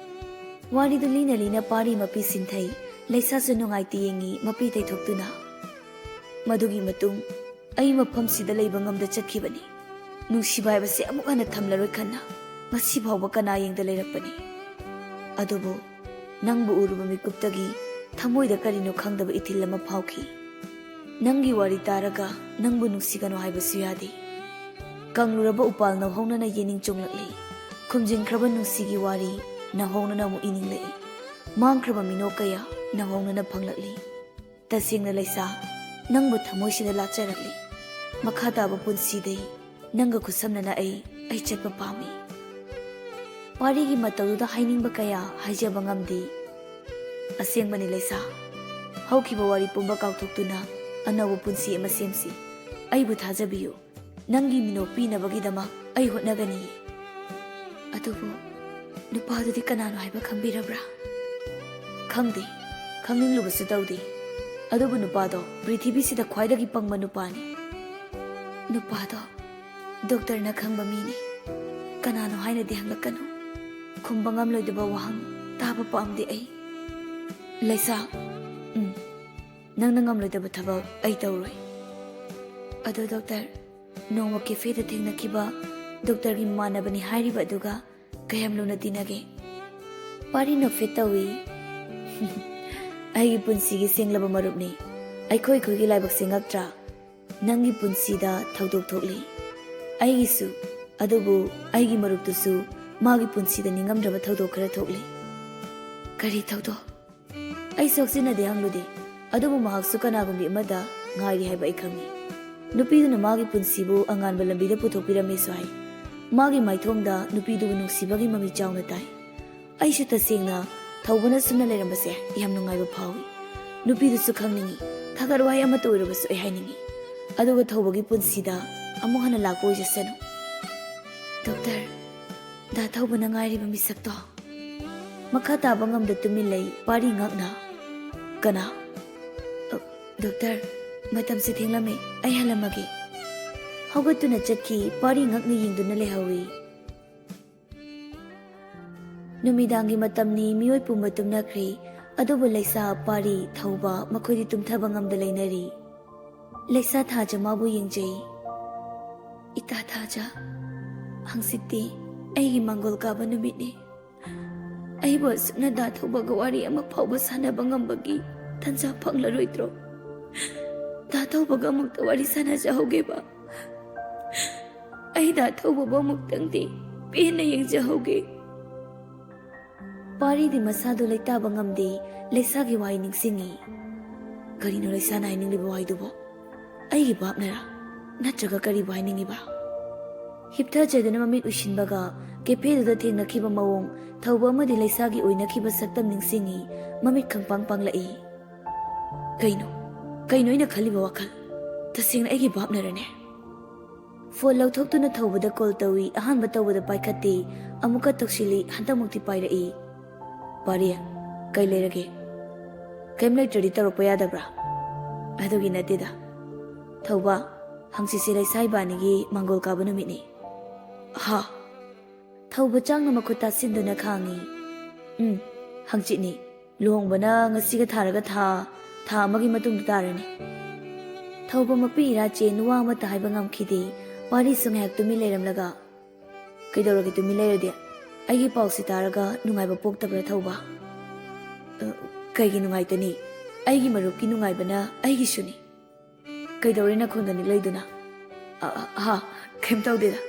ꯋꯥꯔꯤꯗꯨ ꯂꯤꯅ ꯂꯤꯅ ꯄꯥꯔꯤ ꯃꯄꯤ ꯁꯤꯟꯊꯩ꯫ ꯂꯩꯁꯥꯁꯨ ꯅꯨꯡꯉꯥꯏꯇꯦ ꯌꯦꯡꯉꯤ, ꯃꯄꯤ ꯇꯩꯊꯣꯛꯇꯨꯅ꯫ "ꯃꯗꯨꯒꯤ ꯃꯇꯨꯡ ꯑꯩ ꯃꯐꯝꯁꯤꯗ ꯂꯩꯕ ꯉꯝꯗ ꯆꯠꯈꯤꯕꯅꯤ꯫ ꯅꯨꯡꯁꯤꯕ ꯍꯥꯏꯕꯁꯦ ꯑꯃꯨꯛ ꯍꯟꯅ ꯊꯝꯂꯔꯣꯏ ꯈꯟꯅ ꯉꯁꯤ ꯐꯥꯎꯕ ꯀꯅꯥ ꯌꯦꯡꯗ ꯂꯩꯔꯛꯄꯅꯤ꯫ ꯑꯗꯨꯕꯨ ꯅꯪꯕꯨ ꯎꯔꯨꯕ ꯃꯤꯀꯨꯞꯇꯒꯤ ꯊꯃꯣꯏꯗ ꯀꯔꯤꯅꯣ ꯈꯪꯗꯕ ꯏꯊꯤꯜ ꯑꯃ ꯐꯥꯎꯈꯤ꯫ ꯅꯪꯒꯤ ꯋꯥꯔꯤ ꯇꯥꯔꯒ ꯅꯪꯕꯨ ꯅꯨꯡꯁꯤꯒꯅꯨ ꯍꯥꯏꯕꯁꯨ ꯌꯥꯗꯦ꯫ ꯀꯪꯂꯨꯔꯕ ꯎꯄꯥꯜ ꯅꯧꯍꯧꯅꯅ ꯌꯦꯅꯤꯡ ꯆꯣꯡꯂꯛꯂꯤ꯫ ꯈꯨꯝꯖꯤꯟꯈ꯭ꯔꯕ ꯅꯨꯡꯁꯤꯒꯤ ꯋꯥꯔꯤ ꯅꯧꯍꯧꯅꯅ ꯑꯃꯨꯛ ꯏꯅꯤꯡꯂꯛꯏ꯫ ꯃꯥꯡꯈ꯭ꯔꯕ ꯃꯤꯅꯣꯛ ꯀꯌꯥ ꯅꯧꯍꯧꯅꯅ ꯐꯪꯂꯛꯂꯤ꯫ ꯇꯁꯦꯡꯅ ꯂꯩꯁꯥ, ꯅꯪꯕꯨ ꯊꯃꯣꯏꯁꯤꯗ ꯂꯥꯠꯆꯔꯛꯂꯤ꯫ ꯃꯈꯥ ꯇꯥꯕ ꯄꯨꯟꯁꯤꯗꯩ ꯅꯪꯒ ꯈꯨꯠꯁꯝꯅꯅ ꯑꯩ, ꯑꯩ ꯆꯠꯄ ꯄꯥꯝꯃꯤ꯫" ꯋꯥꯔꯤꯒꯤ ꯃꯇꯧꯗꯨꯗ ꯍꯥꯏꯅꯤꯡꯕ ꯀꯌꯥ ꯍꯥꯏꯖꯕ ꯉꯝꯗꯦ꯫ ꯑꯁꯦꯡꯕꯅꯤ ꯂꯩꯁꯥ, ꯍꯧꯈꯤꯕ ꯋꯥꯔꯤ ꯄꯨꯝꯕ ꯀꯥꯎꯊꯣꯛꯇꯨꯅ ꯑꯅꯧꯕ ꯄꯨꯟꯁꯤ ꯑꯃ ꯁꯦꯝꯁꯤ꯫ ꯑꯩꯕꯨ ꯊꯥꯖꯕꯤꯌꯨ꯫ ꯅꯪꯒꯤ ꯃꯤꯅꯣꯛ ꯄꯤꯅꯕꯒꯤꯗꯃꯛ ꯑꯩ ꯍꯣꯠꯅꯒꯅꯤ꯫ "ꯑꯗꯨꯕꯨ ꯅꯨꯄꯥꯗꯨꯗꯤ ꯀꯅꯥꯅꯣ ꯍꯥꯏꯕ ꯈꯪꯕꯤꯔꯕ꯭ꯔꯥ?" "ꯈꯪꯗꯦ, ꯈꯪꯅꯤꯡꯂꯨꯕꯁꯨ ꯇꯧꯗꯦ꯫ ꯑꯗꯨꯕꯨ ꯅꯨꯄꯥꯗꯣ ꯄ꯭ꯔꯤꯊꯤꯕꯤꯁꯤꯗ ꯈ꯭ꯋꯥꯏꯗꯒꯤ ꯄꯪꯕ ꯅꯨꯄꯥꯅꯤ꯫" "ꯅꯨꯄꯥꯗꯣ ꯗꯣꯛꯇꯔꯅ ꯈꯪꯕ ꯃꯤꯅꯤ꯫ ꯀꯅꯥꯅꯣ ꯍꯥꯏꯅꯗꯤ ꯍꯪꯂꯛꯀꯅꯨ꯫ ꯈꯨꯝꯕ ꯉꯝꯂꯣꯏꯗꯕ ꯋꯥꯍꯪ ꯇꯥꯕ ꯄꯥꯝꯗꯦ ꯑꯩ꯫" "ꯂꯩꯁꯥ, ꯎꯝ, ꯅꯪꯅ ꯉꯝꯂꯣꯏꯗꯕ ꯊꯕꯛ ꯑꯩ ꯇꯧꯔꯣꯏ꯫" "ꯑꯗꯣ ꯗꯣꯛꯇꯔ, ꯅꯣꯡꯃ ꯀꯦꯐꯦꯗ ꯊꯦꯡꯅꯈꯤꯕ ꯗꯣꯛꯇꯔꯒꯤ ꯃꯃꯥꯟꯅꯕꯅꯤ ꯍꯥꯏꯔꯤꯕ ꯑꯗꯨꯒ ꯀꯌꯥꯝ ꯂꯨꯅ ꯇꯤꯟꯅꯒꯦ?" ꯄꯥꯔꯤ ꯅꯣꯛꯐꯦꯠ ꯇꯧꯏ꯫ "ꯑꯩꯒꯤ ꯄꯨꯟꯁꯤꯒꯤ ꯁꯦꯡꯂꯕ ꯃꯔꯨꯞꯅꯤ꯫ ꯑꯩꯈꯣꯏ ꯑꯩꯈꯣꯏꯒꯤ ꯂꯥꯏꯕꯛꯁꯦ ꯉꯛꯇ꯭ꯔꯥ? ꯅꯪꯒꯤ ꯄꯨꯟꯁꯤꯗ ꯊꯧꯗꯣꯛ ꯊꯣꯛꯂꯤ꯫ ꯑꯩꯒꯤꯁꯨ ꯑꯗꯨꯕꯨ ꯑꯩꯒꯤ ꯃꯔꯨꯞꯇꯨꯁꯨ ꯃꯥꯒꯤ ꯄꯨꯟꯁꯤꯗ ꯅꯤꯡꯉꯝꯗ꯭ꯔꯕ ꯊꯧꯗꯣꯛ ꯈꯔ ꯊꯣꯛꯂꯤ꯫ "ꯀꯔꯤ ꯊꯧꯗꯣꯛ?" ꯑꯩ ꯁꯣꯛꯆꯤꯟꯅꯗꯤ ꯍꯪꯂꯨꯗꯦ, ꯑꯗꯨꯕꯨ ꯃꯍꯥꯛꯁꯨ ꯀꯅꯥꯒꯨꯝꯕꯤ ꯑꯃꯗ ꯉꯥꯏꯔꯤ ꯍꯥꯏꯕ ꯑꯩ ꯈꯪꯏ꯫ ꯅꯨꯄꯤꯗꯨꯅ ꯃꯥꯒꯤ ꯄꯨꯟꯁꯤꯕꯨ ꯑꯉꯥꯟꯕ ꯂꯝꯕꯤꯗ ꯄꯨꯊꯣꯛꯄꯤꯔꯝꯃꯦꯁꯨ ꯍꯥꯏ꯫ ꯃꯥꯒꯤ ꯃꯥꯏꯊꯣꯡꯗ ꯅꯨꯄꯤꯗꯨꯕꯨ ꯅꯨꯡꯁꯤꯕꯒꯤ ꯃꯃꯤ ꯆꯥꯎꯅ ꯇꯥꯏ꯫ ꯑꯩꯁꯨ ꯇꯁꯦꯡꯅ ꯊꯧꯕꯅ ꯁꯨꯝꯅ ꯂꯩꯔꯝꯕꯁꯦ ꯌꯥꯝ ꯅꯨꯡꯉꯥꯏꯕ ꯐꯥꯎꯏ꯫ ꯅꯨꯄꯤꯗꯨꯁꯨ ꯈꯪꯅꯤꯡꯏ, ꯊꯥꯒꯠ ꯋꯥꯍꯩ ꯑꯃꯠꯇ ꯑꯣꯏꯔꯕꯁꯨ ꯑꯩ ꯍꯥꯏꯅꯤꯡꯏ꯫ ꯑꯗꯨꯒ ꯊꯧꯕꯒꯤ ꯄꯨꯟꯁꯤꯗ ꯑꯃꯨꯛ ꯍꯟꯅ ꯂꯥꯛꯄ ꯑꯣꯏꯖꯁꯅꯨ꯫ ꯗꯣꯛꯇꯔ, ꯗꯥ ꯊꯧꯕꯅ ꯉꯥꯏꯔꯤꯕ ꯃꯤꯁꯛꯇꯣ꯫ ꯃꯈꯥ ꯇꯥꯕ ꯉꯝꯗ ꯇꯨꯃꯤꯟ ꯂꯩ ꯄꯥꯔꯤ ꯉꯥꯛꯅ꯫ "ꯀꯅꯥ?" "ꯑ, ꯗꯣꯛꯇꯔ, ꯃꯇꯝꯁꯦ ꯊꯦꯡꯂꯝꯃꯦ, ꯑꯩ ꯍꯜꯂꯝꯃꯒꯦ꯫" ꯍꯧꯒꯠꯇꯨꯅ ꯆꯠꯈꯤ꯫ ꯄꯥꯔꯤ ꯉꯥꯛꯅ ꯌꯦꯡꯗꯨꯅ ꯂꯩꯍꯧꯏ꯫ ꯅꯨꯃꯤꯗꯥꯡꯒꯤ ꯃꯇꯝꯅꯤ, ꯃꯤꯑꯣꯏ ꯄꯨꯝꯕ ꯇꯨꯝꯅꯈ꯭ꯔꯦ꯫ ꯑꯗꯨꯕꯨ ꯂꯩꯁꯥ, ꯄꯥꯔꯤ, ꯊꯧꯕ ꯃꯈꯣꯏꯗꯤ ꯇꯨꯝꯊꯕ ꯉꯝꯗ ꯂꯩꯅꯔꯤ꯫ ꯂꯩꯁꯥ ꯊꯥꯖ ꯃꯥꯕꯨ ꯌꯦꯡꯖꯩ꯫ "ꯏꯇꯥ ꯊꯥꯖ, ꯍꯪꯆꯤꯠꯇꯤ ꯑꯩꯒꯤ ꯃꯥꯡꯒꯣꯜ ꯀꯥꯕ ꯅꯨꯃꯤꯠꯅꯤ꯫ ꯑꯩꯕꯨ ꯑꯁꯨꯛꯅ ꯗꯥ ꯊꯧꯕꯒ ꯋꯥꯔꯤ ꯑꯃ ꯐꯥꯎꯕ ꯁꯥꯟꯅꯕ ꯉꯝꯕꯒꯤ ꯇꯟꯖꯥ ꯐꯪꯂꯔꯣꯏꯗ꯭ꯔꯣ? ꯗꯥ ꯊꯧꯕꯒ ꯑꯃꯨꯛꯇ ꯋꯥꯔꯤ ꯁꯥꯟꯅꯖꯍꯧꯒꯦꯕ꯫ ꯑꯩ ꯗꯥ ꯊꯧꯕꯕꯨ ꯑꯃꯨꯛꯇꯪꯗꯤ ꯄꯦꯟꯅ ꯌꯦꯡꯖꯍꯧꯒꯦ꯫" ꯄꯥꯔꯤꯗꯤ ꯃꯁꯥꯗꯨ ꯂꯩꯇꯥꯕ ꯉꯝꯗꯦ, ꯂꯩꯁꯥꯒꯤ ꯋꯥꯍꯩ ꯅꯤꯡꯁꯤꯡꯉꯤ꯫ ꯀꯔꯤꯅꯣ ꯂꯩꯁꯥꯅ ꯍꯥꯏꯅꯤꯡꯂꯤꯕ ꯋꯥꯍꯩꯗꯨꯕꯣ? ꯑꯩꯒꯤ ꯚꯥꯞꯅꯔꯥ? ꯅꯠꯇ꯭ꯔꯒ ꯀꯔꯤꯕꯨ ꯍꯥꯏꯅꯤꯡꯉꯤꯕ? ꯍꯤꯞꯊꯖꯗꯨꯅ ꯃꯃꯤꯠ ꯎꯏꯁꯤꯟꯕꯒ ꯀꯦꯐꯦꯗꯨꯗ ꯊꯦꯡꯅꯈꯤꯕ ꯃꯑꯣꯡ, ꯊꯧꯕ ꯑꯃꯗꯤ ꯂꯩꯁꯥꯒꯤ ꯑꯣꯏꯅꯈꯤꯕ ꯁꯛꯇꯝ ꯅꯤꯡꯁꯤꯡꯉꯤ, ꯃꯃꯤꯠ ꯈꯪꯄꯥꯡ ꯄꯥꯡꯂꯛꯏ꯫ ꯀꯩꯅꯣ? ꯀꯩꯅꯣ ꯑꯩꯅ ꯈꯜꯂꯤꯕ ꯋꯥꯈꯜ? ꯇꯁꯦꯡꯅ ꯑꯩꯒꯤ ꯚꯥꯞꯅꯔꯅꯦ? ꯐꯣꯟ ꯂꯧꯊꯣꯛꯇꯨꯅ ꯊꯧꯕꯗ ꯀꯣꯜ ꯇꯧꯏ꯫ ꯑꯍꯥꯟꯕ ꯇꯧꯕꯗ ꯄꯥꯏꯈꯠꯇꯦ꯫ ꯑꯃꯨꯛꯀ ꯇꯧꯁꯤꯜꯂꯤ꯫ ꯍꯟꯗꯛꯃꯨꯛꯇꯤ ꯄꯥꯏꯔꯛꯏ꯫ "ꯄꯥꯔꯤ, ꯀꯩ ꯂꯩꯔꯒꯦ? ꯀꯩꯝ ꯂꯩꯇ꯭ꯔꯗꯤ ꯇꯧꯔꯛꯄ ꯌꯥꯗꯕ꯭ꯔꯥ?" "ꯑꯗꯨꯒꯤ ꯅꯠꯇꯦꯗ꯫ ꯊꯧꯕ, ꯍꯪꯆꯤꯠꯁꯦ ꯂꯩꯁꯥ ꯏꯕꯥꯅꯤꯒꯤ ꯃꯥꯡꯒꯣꯜ ꯀꯥꯕ ꯅꯨꯃꯤꯠꯅꯤ꯫" "ꯍꯥ?" ꯊꯧꯕ ꯆꯥꯡꯅ ꯃꯈꯨꯠ ꯇꯥꯁꯤꯟꯗꯨꯅ ꯈꯥꯡꯉꯤ꯫ "ꯎꯝ, ꯍꯪꯆꯤꯠꯅꯤ꯫ ꯂꯨꯍꯣꯡꯕꯅ ꯉꯁꯤꯒ ꯊꯥꯔꯒ ꯊꯥ, ꯊꯥ ꯑꯃꯒꯤ ꯃꯇꯨꯡꯗ ꯇꯥꯔꯅꯤ꯫" ꯊꯧꯕ ꯃꯄꯤ ꯏꯔꯥ ꯆꯦꯟ ꯋꯥ ꯑꯃꯠꯇ ꯍꯥꯏꯕ ꯉꯝꯈꯤꯗꯦ꯫ ꯄꯥꯔꯤꯁꯨ ꯉꯥꯏꯍꯥꯛ ꯇꯨꯃꯤꯟ ꯂꯩꯔꯝꯂꯒ, "ꯀꯩꯗꯧꯔꯒꯦ ꯇꯨꯃꯤꯟ ꯂꯩꯔꯗꯤ? ꯑꯩꯒꯤ ꯄꯥꯎꯁꯤ ꯇꯥꯔꯒ ꯅꯨꯡꯉꯥꯏꯕ ꯄꯣꯛꯇꯕ꯭ꯔꯥ ꯊꯧꯕ?" "ꯑ, ꯀꯩꯒꯤ ꯅꯨꯡꯉꯥꯏꯇꯅꯤ? ꯑꯩꯒꯤ ꯃꯔꯨꯞꯀꯤ ꯅꯨꯡꯉꯥꯏꯕꯅ ꯑꯩꯒꯤꯁꯨꯅꯤ꯫" "ꯀꯩꯗꯧꯔꯦ ꯅꯈꯣꯟꯒ ꯅꯤꯛꯂꯛꯏꯗꯨꯅ?" "ꯑ, ꯑ, ꯍꯥ, ꯀꯩꯝ ꯇꯧꯗꯦꯗ꯫"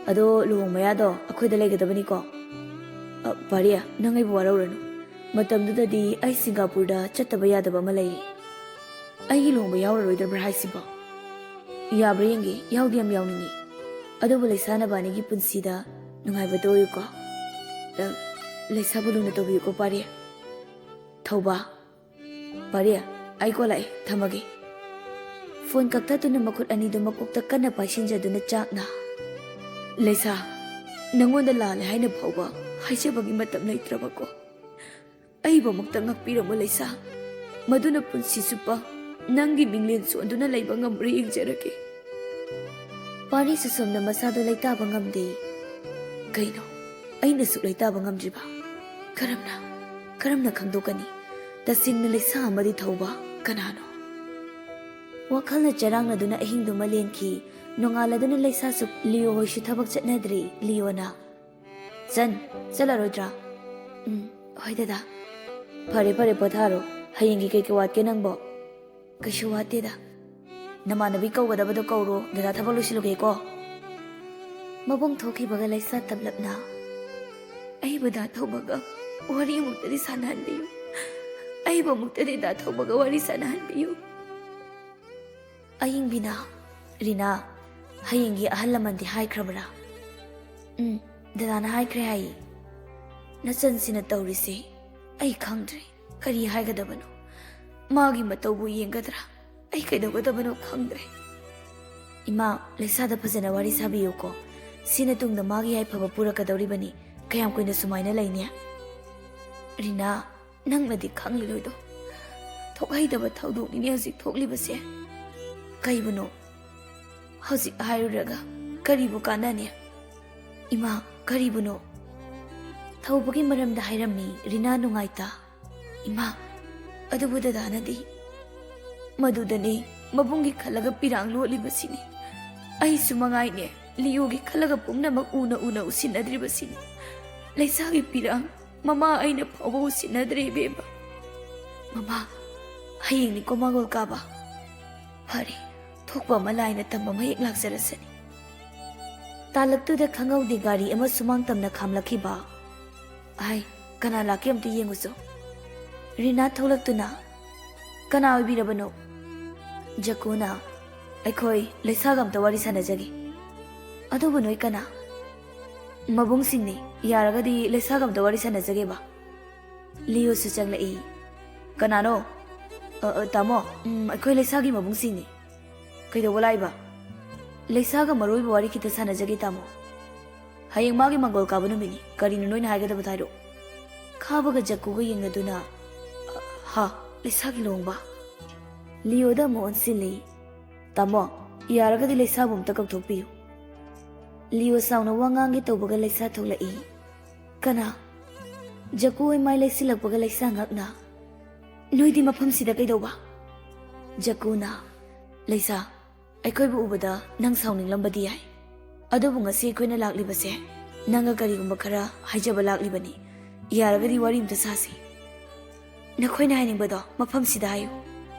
ꯑꯗꯣ ꯂꯨꯍꯣꯡ ꯃꯌꯥꯗꯣ ꯑꯩꯈꯣꯏꯗ ꯂꯩꯒꯗꯕꯅꯤꯀꯣ? ꯑ, ꯄꯥꯔꯤ, ꯅꯪ ꯑꯩꯕꯨ ꯋꯥꯔꯧꯔꯅꯨ꯫ ꯃꯇꯝꯗꯨꯗꯗꯤ ꯑꯩ ꯁꯤꯡꯒꯥꯄꯨꯔꯗ ꯆꯠꯇꯕ ꯌꯥꯗꯕ ꯑꯃ ꯂꯩꯔꯤ꯫ ꯑꯩꯒꯤ ꯂꯨꯍꯣꯡꯕ ꯌꯥꯎꯔꯔꯣꯏꯗꯕ꯭ꯔꯥ ꯍꯥꯏꯁꯤꯕꯣ? ꯌꯥꯕ꯭ꯔꯥ ꯌꯦꯡꯒꯦ, ꯌꯥꯎꯗꯤ ꯌꯥꯝ ꯌꯥꯎꯅꯤꯡꯉꯤ꯫ ꯑꯗꯨꯕꯨ ꯂꯩꯁꯥ ꯅꯕꯥꯅꯤꯒꯤ ꯄꯨꯟꯁꯤꯗ ꯅꯨꯡꯉꯥꯏꯕꯗꯣ ꯑꯣꯏꯌꯨꯀꯣ꯫ ꯑ, ꯂꯩꯁꯥꯕꯨ ꯂꯨꯅ ꯇꯧꯕꯤꯌꯨꯀꯣ, ꯄꯥꯔꯤ꯫ ꯊꯧꯕ, ꯄꯥꯔꯤ, ꯑꯩ ꯀꯣꯜ ꯂꯥꯛꯑꯦ, ꯊꯝꯃꯒꯦ꯫ ꯐꯣꯟ ꯀꯛꯊꯠꯇꯨꯅ ꯃꯈꯨꯠ ꯑꯅꯤꯗꯨ ꯃꯀꯣꯛꯇ ꯀꯟꯅ ꯄꯥꯏꯁꯤꯟꯖꯗꯨꯅ ꯆꯥꯛꯅ, "ꯂꯩꯁꯥ, ꯅꯪꯉꯣꯟꯗ ꯂꯥꯜꯂꯦ ꯍꯥꯏꯅ ꯐꯥꯎꯕ ꯍꯥꯏꯖꯕꯒꯤ ꯃꯇꯝ ꯂꯩꯇ꯭ꯔꯕꯀꯣ? ꯑꯩꯕꯨ ꯑꯃꯨꯛꯇ ꯉꯥꯛꯄꯤꯔꯝꯃꯨ ꯂꯩꯁꯥ, ꯃꯗꯨꯅ ꯄꯨꯟꯁꯤ ꯆꯨꯞꯄ ꯅꯪꯒꯤ ꯃꯤꯡꯂꯦꯟ ꯁꯣꯟꯗꯨꯅ ꯂꯩꯕ ꯉꯝꯕ꯭ꯔꯥ ꯌꯦꯡꯖꯔꯒꯦ꯫" ꯄꯥꯔꯤꯁꯨ ꯁꯣꯝꯅ ꯃꯁꯥꯗꯨ ꯂꯩꯇꯥꯕ ꯉꯝꯗꯦ꯫ "ꯀꯩꯅꯣ, ꯑꯩꯅ ꯁꯨꯛ ꯂꯩꯇꯥꯕ ꯉꯝꯗ꯭ꯔꯤꯕ? ꯀꯔꯝꯅ, ꯀꯔꯝꯅ ꯈꯪꯗꯣꯛꯀꯅꯤ? ꯇꯁꯦꯡꯅ ꯂꯩꯁꯥ ꯑꯃꯗꯤ ꯊꯧꯕ ꯀꯅꯥꯅꯣ?" ꯋꯥꯈꯜꯅ ꯆꯔꯥꯡꯅꯗꯨꯅ ꯑꯍꯤꯡꯗꯨꯃ ꯂꯦꯟꯈꯤ꯫ ꯅꯣꯡꯉꯥꯜꯂꯗꯨꯅ ꯂꯩꯁꯥꯁꯨ ꯂꯤꯌꯣ ꯍꯣꯏꯁꯨ ꯊꯕꯛ ꯆꯠꯅꯗ꯭ꯔꯤ꯫ ꯂꯤꯌꯣꯅ, "ꯆꯟ, ꯆꯠꯂꯔꯣꯏꯗ꯭ꯔꯥ?" "ꯎꯝ, ꯍꯣꯏ ꯗꯗꯥ꯫" "ꯐꯔꯦ, ꯐꯔꯦ, ꯄꯣꯊꯥꯔꯣ꯫ ꯍꯌꯦꯡꯒꯤ ꯀꯩ ꯀꯩ ꯋꯥꯠꯀꯦ ꯅꯪꯕꯣ?" "ꯀꯩꯁꯨ ꯋꯥꯠꯇꯦꯗ꯫" "ꯅꯃꯥꯟꯅꯕꯤ ꯀꯧꯒꯗꯕꯗꯣ ꯀꯧꯔꯣ, ꯗꯗꯥ ꯊꯕꯛ ꯂꯣꯏꯁꯤꯜꯂꯨꯒꯦꯀꯣ꯫" ꯃꯕꯨꯡ ꯊꯣꯛꯈꯤꯕꯒ ꯂꯩꯁꯥ ꯇꯞꯂꯞꯅ, "ꯑꯩꯕꯨ ꯗꯥ ꯊꯧꯕꯒ ꯋꯥꯔꯤ ꯑꯃꯨꯛꯇꯗꯤ ꯁꯥꯟꯅꯍꯟꯕꯤꯌꯨ꯫ ꯑꯩꯕꯨ ꯑꯃꯨꯛꯇꯗꯤ ꯗꯥ ꯊꯧꯕꯒ ꯋꯥꯔꯤ ꯁꯥꯟꯅꯍꯟꯕꯤꯌꯨ꯫" ꯑꯌꯤꯡꯕꯤꯅ, "ꯔꯤꯅꯥ, ꯍꯌꯦꯡꯒꯤ ꯑꯍꯜ ꯂꯃꯟꯗꯤ ꯍꯥꯏꯈ꯭ꯔꯕ꯭ꯔꯥ?" "ꯎꯝ, ꯗꯗꯥꯅ ꯍꯥꯏꯈ꯭ꯔꯦ ꯍꯥꯏꯌꯦ꯫" "ꯅꯆꯟꯁꯤꯅ ꯇꯧꯔꯤꯁꯦ ꯑꯩ ꯈꯪꯗ꯭ꯔꯦ꯫ ꯀꯔꯤ ꯍꯥꯏꯒꯗꯕꯅꯣ? ꯃꯥꯒꯤ ꯃꯇꯧꯕꯨ ꯌꯦꯡꯒꯗ꯭ꯔꯥ? ꯑꯩ ꯀꯩꯗꯧꯒꯗꯕꯅꯣ ꯈꯪꯗ꯭ꯔꯦ꯫" "ꯏꯃꯥ, ꯂꯩꯁꯥꯗ ꯐꯖꯅ ꯋꯥꯔꯤ ꯁꯥꯕꯤꯌꯨꯀꯣ꯫ ꯁꯤꯅ ꯇꯨꯡꯗ ꯃꯥꯒꯤ ꯌꯥꯏꯐꯕ ꯄꯨꯔꯛꯀꯗꯧꯔꯤꯕꯅꯤ꯫ ꯀꯌꯥꯝ ꯀꯨꯏꯅ ꯁꯨꯃꯥꯏꯅ ꯂꯩꯅꯤ?" "ꯔꯤꯅꯥ, ꯅꯪꯅꯗꯤ ꯈꯪꯂꯔꯣꯏꯗꯣ꯫ ꯊꯣꯛꯍꯩꯗꯕ ꯊꯧꯗꯣꯛꯅꯤꯅꯦ ꯍꯧꯖꯤꯛ ꯊꯣꯛꯂꯤꯕꯁꯦ꯫" "ꯀꯩꯕꯨꯅꯣ? ꯍꯧꯖꯤꯛ ꯍꯥꯏꯔꯨꯔꯒ ꯀꯔꯤꯕꯨ ꯀꯥꯟꯅꯅꯤ?" "ꯏꯃꯥ, ꯀꯔꯤꯕꯨꯅꯣ?" ꯊꯧꯕꯒꯤ ꯃꯔꯝꯗ ꯍꯥꯏꯔꯝꯃꯤ ꯔꯤꯅꯥ ꯅꯨꯡꯉꯥꯏꯇ꯫ "ꯏꯃꯥ, ꯑꯗꯨꯕꯨ ꯗꯗꯥꯅꯗꯤ ꯃꯗꯨꯗꯅꯦ ꯃꯕꯨꯡꯒꯤ ꯈꯜꯂꯒ ꯄꯤꯔꯥꯡ ꯂꯣꯠꯂꯤꯕꯁꯤꯅꯤ꯫ ꯑꯩꯁꯨ ꯃꯉꯥꯏꯅꯦ ꯂꯤꯌꯣꯒꯤ ꯈꯜꯂꯒ ꯄꯨꯝꯅꯃꯛ ꯎꯅ ꯎꯅ ꯎꯁꯤꯟꯅꯗ꯭ꯔꯤꯕꯁꯤꯅꯤ꯫ ꯂꯩꯁꯥꯒꯤ ꯄꯤꯔꯥꯡ ꯃꯃꯥ ꯑꯩꯅ ꯐꯥꯎꯕ ꯎꯁꯤꯟꯅꯗ꯭ꯔꯦ ꯏꯕꯦꯝꯃ꯫ ꯃꯃꯥ, ꯍꯌꯦꯡꯅꯤꯀꯣ ꯃꯥꯡꯒꯣꯜ ꯀꯥꯕ꯫ ꯐꯔꯦ, ꯊꯣꯛꯄ ꯑꯃ ꯂꯥꯏꯅ ꯇꯝꯕ ꯑꯃ ꯍꯦꯛ ꯂꯥꯛꯆꯔꯁꯅꯤ꯫" ꯇꯥꯂꯛꯇꯨꯗ ꯈꯪꯍꯧꯗꯦ ꯒꯥꯔꯤ ꯑꯃ ꯁꯨꯃꯥꯡ ꯇꯝꯅ ꯈꯥꯝꯂꯛꯈꯤꯕ꯫ "ꯑꯍꯩ, ꯀꯅꯥ ꯂꯥꯛꯀꯦ ꯑꯝꯇ ꯌꯦꯡꯉꯨꯆꯣ꯫" ꯔꯤꯅꯥ ꯊꯣꯛꯂꯛꯇꯨꯅ, "ꯀꯅꯥ ꯑꯣꯏꯕꯤꯔꯕꯅꯣ?" ꯖꯀꯨꯅ, "ꯑꯩꯈꯣꯏ ꯂꯩꯁꯥꯒ ꯑꯝꯇ ꯋꯥꯔꯤ ꯁꯥꯟꯅꯖꯒꯦ꯫" "ꯑꯗꯨꯕꯨ ꯅꯣꯏ ꯀꯅꯥ?" "ꯃꯕꯨꯡꯁꯤꯡꯅꯤ, ꯌꯥꯔꯒꯗꯤ ꯂꯩꯁꯥꯒ ꯑꯝꯇ ꯋꯥꯔꯤ ꯁꯥꯟꯅꯖꯒꯦꯕ꯫" ꯂꯤꯌꯣꯁꯨ ꯆꯪꯂꯛꯏ꯫ "ꯀꯅꯥꯅꯣ?" "ꯑ, ꯑ, ꯇꯥꯃꯣ, ꯎꯝ, ꯑꯩꯈꯣꯏ ꯂꯩꯁꯥꯒꯤ ꯃꯕꯨꯡꯁꯤꯡꯅꯤ꯫" "ꯀꯩꯗꯧꯕ ꯂꯥꯛꯏꯕ?" "ꯂꯩꯁꯥꯒ ꯃꯔꯨ ꯑꯣꯏꯕ ꯋꯥꯔꯤ ꯈꯤꯇ ꯁꯥꯟꯅꯖꯒꯦ, ꯇꯥꯃꯣ꯫" "ꯍꯌꯦꯡ ꯃꯥꯒꯤ ꯃꯪꯒꯣꯜ ꯀꯥꯕ ꯅꯨꯃꯤꯠꯅꯤ, ꯀꯔꯤꯅꯣ ꯅꯣꯏꯅ ꯍꯥꯏꯒꯗꯕꯗꯣ ꯍꯥꯏꯔꯛꯑꯣ꯫" ꯈꯥꯕꯒ ꯖꯛꯀꯨꯒ ꯌꯦꯡꯅꯗꯨꯅ, "ꯍꯥ? ꯂꯩꯁꯥꯒꯤ ꯂꯨꯍꯣꯡꯕ?" ꯂꯤꯌꯣꯗ ꯑꯃꯨꯛ ꯑꯣꯟꯁꯤꯜꯂꯤ꯫ "ꯇꯥꯃꯣ, ꯌꯥꯔꯒꯗꯤ ꯂꯩꯁꯥꯕꯨ ꯑꯝꯇ ꯀꯧꯊꯣꯛꯄꯤꯌꯨ꯫" ꯂꯤꯌꯣ ꯁꯥꯎꯅ ꯋꯥ ꯉꯥꯡꯒꯦ ꯇꯧꯕꯒ ꯂꯩꯁꯥ ꯊꯣꯛꯂꯛꯏ꯫ "ꯀꯅꯥ?" ꯖꯀꯨ ꯍꯣꯏ ꯃꯥꯏ ꯂꯩꯁꯤꯜꯂꯛꯄꯒ ꯂꯩꯁꯥ ꯉꯛꯅ, "ꯅꯣꯏꯗꯤ ꯃꯐꯝꯁꯤꯗ ꯀꯩꯗꯧꯕ?" ꯖꯀꯨꯅ, "ꯂꯩꯁꯥ, ꯑꯩꯈꯣꯏꯕꯨ ꯎꯕꯗ ꯅꯪ ꯁꯥꯎꯅꯤꯡꯂꯝꯕꯗꯤ ꯌꯥꯏ, ꯑꯗꯨꯕꯨ ꯉꯁꯤ ꯑꯩꯈꯣꯏꯅ ꯂꯥꯛꯂꯤꯕꯁꯦ ꯅꯪꯒ ꯀꯔꯤꯒꯨꯝꯕ ꯈꯔ ꯍꯥꯏꯖꯕ ꯂꯥꯛꯂꯤꯕꯅꯤ꯫ ꯌꯥꯔꯒꯗꯤ ꯋꯥꯔꯤ ꯑꯝꯇ ꯁꯥꯁꯤ꯫ ꯅꯈꯣꯏꯅ ꯍꯥꯏꯅꯤꯡꯕꯗꯣ ꯃꯐꯝꯁꯤꯗ ꯍꯥꯏꯌꯨ꯫"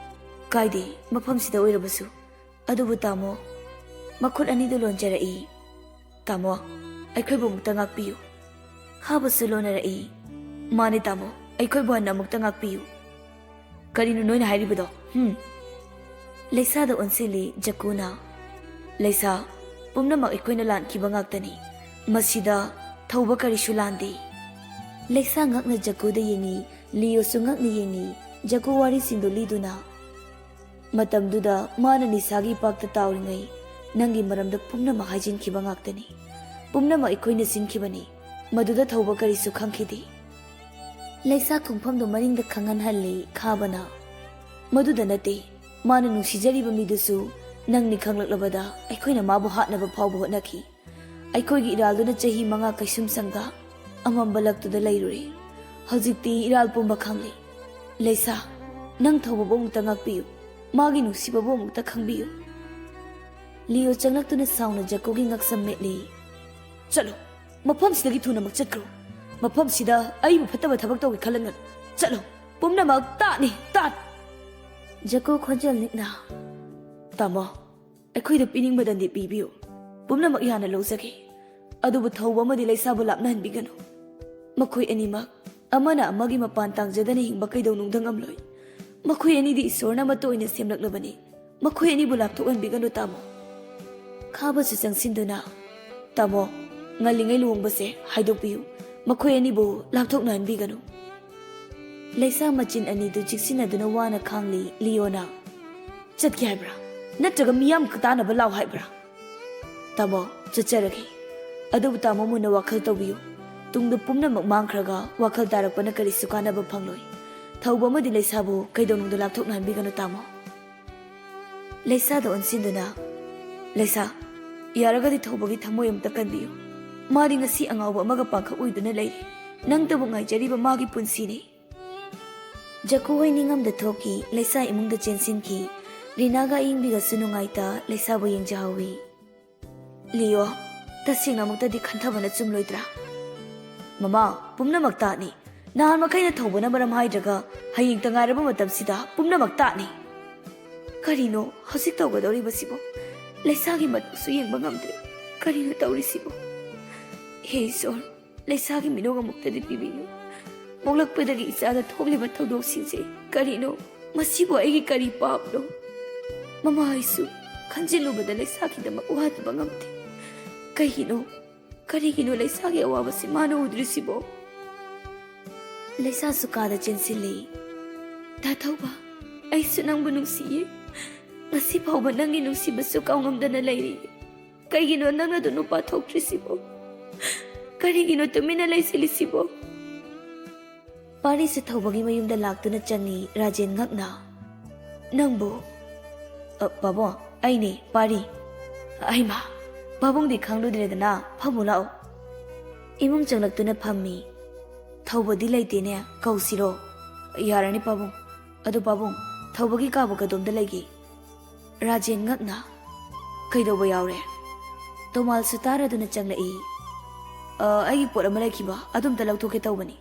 "ꯀꯥꯏꯗꯦ, ꯃꯐꯝꯁꯤꯗ ꯑꯣꯏꯔꯕꯁꯨ꯫ ꯑꯗꯨꯕꯨ ꯇꯥꯃꯣ꯫" ꯃꯈꯨꯠ ꯑꯅꯤꯗꯨ ꯂꯣꯟꯖꯔꯛꯏ꯫ "ꯇꯥꯃꯣ, ꯑꯩꯈꯣꯏꯕꯨ ꯑꯃꯨꯛꯇ ꯉꯥꯛꯄꯤꯌꯨ꯫" ꯈꯥꯕꯁꯨ ꯂꯣꯟꯅꯔꯛꯏ꯫ "ꯃꯥꯅꯦ ꯇꯥꯃꯣ, ꯑꯩꯈꯣꯏꯕꯨ ꯍꯟꯅ ꯑꯃꯨꯛꯇ ꯉꯥꯛꯄꯤꯌꯨ꯫" "ꯀꯔꯤꯅꯣ ꯅꯣꯏꯅ ꯍꯥꯏꯔꯤꯕꯗꯣ? ꯍꯨꯝ?" ꯂꯩꯁꯥꯗ ꯑꯣꯟꯁꯤꯜꯂꯤ ꯖꯀꯨꯅ꯫ "ꯂꯩꯁꯥ, ꯄꯨꯝꯅꯃꯛ ꯑꯩꯈꯣꯏꯅ ꯂꯥꯟꯈꯤꯕ ꯉꯥꯛꯇꯅꯤ꯫ ꯃꯁꯤꯗ ꯊꯧꯕ ꯀꯔꯤꯁꯨ ꯂꯥꯟꯗꯦ꯫" ꯂꯩꯁꯥ ꯉꯛꯅ ꯖꯀꯨꯗ ꯌꯦꯡꯉꯤ, ꯂꯤꯌꯣꯁꯨ ꯉꯛꯅ ꯌꯦꯡꯉꯤ꯫ ꯖꯀꯨ ꯋꯥꯔꯤꯁꯤꯡꯗꯨ ꯂꯤꯗꯨꯅ, "ꯃꯇꯝꯗꯨꯗ ꯃꯥꯅ ꯅꯤꯁꯥꯒꯤ ꯏꯄꯥꯛꯇ ꯇꯥꯎꯔꯤꯉꯩ ꯅꯪꯒꯤ ꯃꯔꯝꯗ ꯄꯨꯝꯅꯃꯛ ꯍꯥꯏꯖꯤꯟꯈꯤꯕ ꯉꯥꯛꯇꯅꯤ꯫ ꯄꯨꯝꯅꯃꯛ ꯑꯩꯈꯣꯏꯅ ꯁꯤꯟꯈꯤꯕꯅꯤ꯫ ꯃꯗꯨꯗ ꯊꯧꯕ ꯀꯔꯤꯁꯨ ꯈꯪꯈꯤꯗꯦ꯫" ꯂꯩꯁꯥ ꯈꯣꯡꯐꯝꯗꯨ ꯃꯅꯤꯡꯗ ꯈꯪꯍꯟꯍꯜꯂꯤ ꯈꯥꯕꯅ꯫ "ꯃꯗꯨꯗ ꯅꯠꯇꯦ, ꯃꯥꯅ ꯅꯨꯡꯁꯤꯖꯔꯤꯕ ꯃꯤꯗꯨꯁꯨ ꯅꯪꯅꯤ ꯈꯪꯂꯛꯂꯕꯗ ꯑꯩꯈꯣꯏꯅ ꯃꯥꯕꯨ ꯍꯥꯠꯅꯕ ꯐꯥꯎꯕ ꯍꯣꯠꯅꯈꯤ꯫ ꯑꯩꯈꯣꯏꯒꯤ ꯏꯔꯥꯜꯗꯨꯅ ꯆꯍꯤ ꯃꯉꯥ ꯀꯩꯁꯨꯝꯁꯪꯗ ꯑꯃꯝꯕ ꯂꯛꯇꯨꯗ ꯂꯩꯔꯨꯔꯦ꯫ ꯍꯧꯖꯤꯛꯇꯤ ꯏꯔꯥꯜ ꯄꯨꯝꯕ ꯈꯪꯂꯦ꯫ ꯂꯩꯁꯥ, ꯅꯪ ꯊꯧꯕꯕꯨ ꯑꯃꯨꯛꯇ ꯉꯥꯛꯄꯤꯌꯨ꯫ ꯃꯥꯒꯤ ꯅꯨꯡꯁꯤꯕꯕꯨ ꯑꯃꯨꯛꯇ ꯈꯪꯕꯤꯌꯨ꯫" ꯂꯤꯌꯣ ꯆꯪꯂꯛꯇꯨꯅ ꯁꯥꯎꯅ ꯖꯀꯣꯒꯤ ꯉꯛꯁꯝ ꯃꯦꯠꯂꯤ꯫ "ꯆꯠꯂꯣ, ꯃꯐꯝꯁꯤꯗꯒꯤ ꯊꯨꯅꯃꯛ ꯆꯠꯈ꯭ꯔꯣ꯫ ꯃꯐꯝꯁꯤꯗ ꯑꯩꯕꯨ ꯐꯠꯇꯕ ꯊꯕꯛ ꯇꯧꯒꯦ ꯈꯜꯂꯛꯅꯨ꯫ ꯆꯠꯂꯣ, ꯄꯨꯝꯅꯃꯛ ꯇꯥꯠꯅꯤ, ꯇꯥꯠ!" ꯖꯀꯣ ꯈꯣꯟꯖꯦꯜ ꯅꯤꯛꯅ, "ꯇꯥꯃꯣ, ꯑꯩꯈꯣꯏꯗ ꯄꯤꯅꯤꯡꯕꯗꯪꯗꯤ ꯄꯤꯕꯤꯌꯨ꯫ ꯄꯨꯝꯅꯃꯛ ꯌꯥꯅ ꯂꯧꯖꯒꯦ꯫ ꯑꯗꯨꯕꯨ ꯊꯧꯕ ꯑꯃꯗꯤ ꯂꯩꯁꯥꯕꯨ ꯂꯥꯞꯅꯍꯟꯕꯤꯒꯅꯨ꯫ ꯃꯈꯣꯏ ꯑꯅꯤꯃꯛ ꯑꯃꯅ ꯑꯃꯒꯤ ꯃꯄꯥꯟ ꯇꯥꯡꯖꯗꯅ ꯍꯤꯡꯕ ꯀꯩꯗꯧꯅꯨꯡꯗ ꯉꯝꯂꯣꯏ꯫ ꯃꯈꯣꯏ ꯑꯅꯤꯗꯤ ꯏꯁꯣꯔꯅ ꯑꯃꯠꯇ ꯑꯣꯏꯅ ꯁꯦꯝꯂꯛꯂꯕꯅꯤ꯫ ꯃꯈꯣꯏ ꯑꯅꯤꯕꯨ ꯂꯥꯞꯊꯣꯛꯍꯟꯕꯤꯒꯅꯨ, ꯇꯥꯃꯣ꯫ ꯈꯥꯕꯁꯨ ꯆꯪꯁꯤꯟꯗꯨꯅ, "ꯇꯥꯃꯣ, ꯉꯜꯂꯤꯉꯩ ꯂꯨꯍꯣꯡꯕꯁꯦ ꯍꯥꯏꯗꯣꯛꯄꯤꯌꯨ꯫ ꯃꯈꯣꯏ ꯑꯅꯤꯕꯨ ꯂꯥꯞꯊꯣꯛꯅꯍꯟꯕꯤꯒꯅꯨ"꯫ ꯂꯩꯁꯥ ꯃꯆꯤꯟ ꯑꯅꯤꯗꯨ ꯆꯤꯛꯁꯤꯟꯅꯗꯨꯅ ꯋꯥꯅ ꯈꯥꯡꯂꯤ ꯂꯤꯌꯣꯅ꯫ "ꯆꯠꯀꯦ ꯍꯥꯏꯕ꯭ꯔꯥ? ꯅꯠꯇ꯭ꯔꯒ ꯃꯤꯌꯥꯝ ꯇꯥꯅꯕ ꯂꯥꯎ ꯍꯥꯏꯕ꯭ꯔꯥ?" "ꯇꯥꯃꯣ, ꯆꯠꯆꯔꯒꯦ꯫ ꯑꯗꯨꯕꯨ ꯇꯥꯃꯣ ꯃꯨꯟꯅ ꯋꯥꯈꯜ ꯇꯧꯕꯤꯌꯨ꯫ ꯇꯨꯡꯗ ꯄꯨꯝꯅꯃꯛ ꯃꯥꯡꯈ꯭ꯔꯒ ꯋꯥꯈꯜ ꯇꯥꯔꯛꯄꯅ ꯀꯔꯤꯁꯨ ꯀꯥꯟꯅꯕ ꯐꯪꯂꯣꯏ꯫ ꯊꯧꯕ ꯑꯃꯗꯤ ꯂꯩꯁꯥꯕꯨ ꯀꯩꯗꯧꯅꯨꯡꯗ ꯂꯥꯞꯊꯣꯛꯅꯍꯟꯕꯤꯒꯅꯨ, ꯇꯥꯃꯣ"꯫ ꯂꯩꯁꯥꯗ ꯑꯣꯟꯁꯤꯟꯗꯨꯅ, "ꯂꯩꯁꯥ, ꯌꯥꯔꯒꯗꯤ ꯊꯧꯕꯒꯤ ꯊꯃꯣꯏ ꯑꯃꯇ ꯀꯟꯕꯤꯌꯨ꯫ ꯃꯥꯗꯤ ꯉꯁꯤ ꯑꯉꯥꯎꯕ ꯑꯃꯒ ꯄꯥꯡꯈꯛ ꯑꯣꯏꯗꯨꯅ ꯂꯩꯔꯤ꯫ ꯅꯪꯇꯕꯨ ꯉꯥꯏꯖꯔꯤꯕ ꯃꯥꯒꯤ ꯄꯨꯟꯁꯤꯅꯤ"꯫ ꯖꯀꯨ ꯍꯣꯏ ꯅꯤꯡꯉꯝꯗ ꯊꯣꯛꯈꯤ꯫ ꯂꯩꯁꯥ ꯏꯃꯨꯡꯗ ꯆꯦꯟꯁꯤꯟꯈꯤ꯫ ꯔꯤꯅꯥꯒ ꯑꯌꯤꯡꯕꯤꯒꯁꯨ ꯅꯨꯡꯉꯥꯏꯇ ꯂꯩꯁꯥꯕꯨ ꯌꯦꯡꯖꯍꯧꯏ꯫ "ꯂꯤꯌꯣ, ꯇꯁꯦꯡꯅꯃꯛꯇꯗꯤ ꯈꯟꯊꯕꯅ ꯆꯨꯝꯂꯣꯏꯗ꯭ꯔꯥ?" "ꯃꯃꯥ, ꯄꯨꯝꯅꯃꯛ ꯇꯥꯅꯤ꯫ ꯅꯍꯥꯟ ꯃꯈꯩꯅ ꯊꯧꯕꯅ ꯃꯔꯝ ꯍꯥꯏꯗ꯭ꯔꯒ ꯍꯌꯦꯡꯇ ꯉꯥꯏꯔꯕ ꯃꯇꯝꯁꯤꯗ ꯄꯨꯝꯅꯃꯛ ꯇꯥꯅꯤ"꯫ "ꯀꯔꯤꯅꯣ ꯍꯧꯖꯤꯛ ꯇꯧꯒꯗꯧꯔꯤꯕꯁꯤꯕꯣ? ꯂꯩꯁꯥꯒꯤ ꯃꯇꯧꯁꯨ ꯌꯦꯡꯕ ꯉꯝꯗ꯭ꯔꯦ꯫ ꯀꯔꯤꯅꯣ ꯇꯧꯔꯤꯁꯤꯕꯣ? ꯍꯦ ꯏꯁꯣꯔ, ꯂꯩꯁꯥꯒꯤ ꯃꯤꯅꯣꯛ ꯑꯃꯨꯛꯇꯗꯤ ꯄꯤꯕꯤꯌꯨ꯫ ꯄꯣꯛꯂꯛꯄꯗꯒꯤ ꯏꯆꯥꯗ ꯊꯣꯛꯂꯤꯕ ꯊꯧꯗꯣꯛꯁꯤꯡꯁꯦ ꯀꯔꯤꯅꯣ? ꯃꯁꯤꯕꯨ ꯑꯩꯒꯤ ꯀꯔꯤ ꯄꯥꯞꯅꯣ? ꯃꯃꯥ ꯑꯩꯁꯨ ꯈꯟꯖꯤꯜꯂꯨꯕꯗ ꯂꯩꯁꯥꯒꯤꯗꯃꯛ ꯋꯥꯗꯕ ꯉꯝꯗꯦ꯫ ꯀꯩꯒꯤꯅꯣ? ꯀꯔꯤꯒꯤꯅꯣ ꯂꯩꯁꯥꯒꯤ ꯑꯋꯥꯕꯁꯤ ꯃꯥꯅ ꯎꯗ꯭ꯔꯤꯁꯤꯕꯣ?" ꯂꯩꯁꯥꯁꯨ ꯀꯥꯗ ꯆꯦꯟꯁꯤꯜꯂꯤ꯫ "ꯇꯥ ꯊꯧꯕ, ꯑꯩꯁꯨ ꯅꯪꯕꯨ ꯅꯨꯡꯁꯤꯌꯦ꯫ ꯉꯁꯤ ꯐꯥꯎꯕ ꯅꯪꯒꯤ ꯅꯨꯡꯁꯤꯕꯁꯨ ꯀꯥꯎꯉꯝꯗꯅ ꯂꯩꯔꯤ꯫ ꯀꯩꯒꯤꯅꯣ ꯅꯪꯅ ꯑꯗꯨ ꯅꯨꯄꯥ ꯊꯣꯛꯇ꯭ꯔꯤꯁꯤꯕꯣ? ꯀꯔꯤꯒꯤꯅꯣ ꯇꯨꯃꯤꯟꯅ ꯂꯩꯁꯤꯜꯂꯤꯁꯤꯕꯣ?" ꯄꯥꯔꯤꯁꯨ ꯊꯧꯕꯒꯤ ꯃꯌꯨꯝꯗ ꯂꯥꯛꯇꯨꯅ ꯆꯪꯉꯤ ꯔꯥꯖꯦꯟ ꯉꯛꯅ꯫ "ꯅꯪꯕꯨ?" "ꯑ, ꯄꯥꯕꯨꯡ, ꯑꯩꯅꯦ, ꯄꯥꯔꯤ꯫ ꯍꯩꯃꯥ, ꯄꯥꯕꯨꯡꯗꯤ ꯈꯪꯂꯨꯗ꯭ꯔꯦꯗꯅ, ꯐꯝꯃꯨ ꯂꯥꯛꯑꯣ"꯫ ꯏꯃꯨꯡ ꯆꯪꯂꯛꯇꯨꯅ ꯐꯝꯃꯤ꯫ "ꯊꯧꯕꯗꯤ ꯂꯩꯇꯦꯅꯦ, ꯀꯧꯁꯤꯔꯣ?" "ꯌꯥꯔꯅꯤ ꯄꯥꯕꯨꯡ꯫ ꯑꯗꯨ ꯄꯥꯕꯨꯡ, ꯊꯧꯕꯒꯤ ꯀꯥꯕꯨ ꯀꯗꯣꯝꯗ ꯂꯩꯒꯦ?" ꯔꯥꯖꯦꯟ ꯉꯛꯅ, "ꯀꯩꯗꯧꯕ ꯌꯥꯎꯔꯦ?" ꯇꯣꯃꯥꯜꯁꯨ ꯇꯥꯔꯗꯨꯅ ꯆꯪꯂꯛꯏ꯫ "ꯑ, ꯑꯩꯒꯤ ꯄꯣꯠ ꯑꯃ ꯂꯩꯈꯤꯕ, ꯑꯗꯨꯝꯇ ꯂꯧꯊꯣꯛꯀꯦ ꯇꯧꯕꯅꯤ"꯫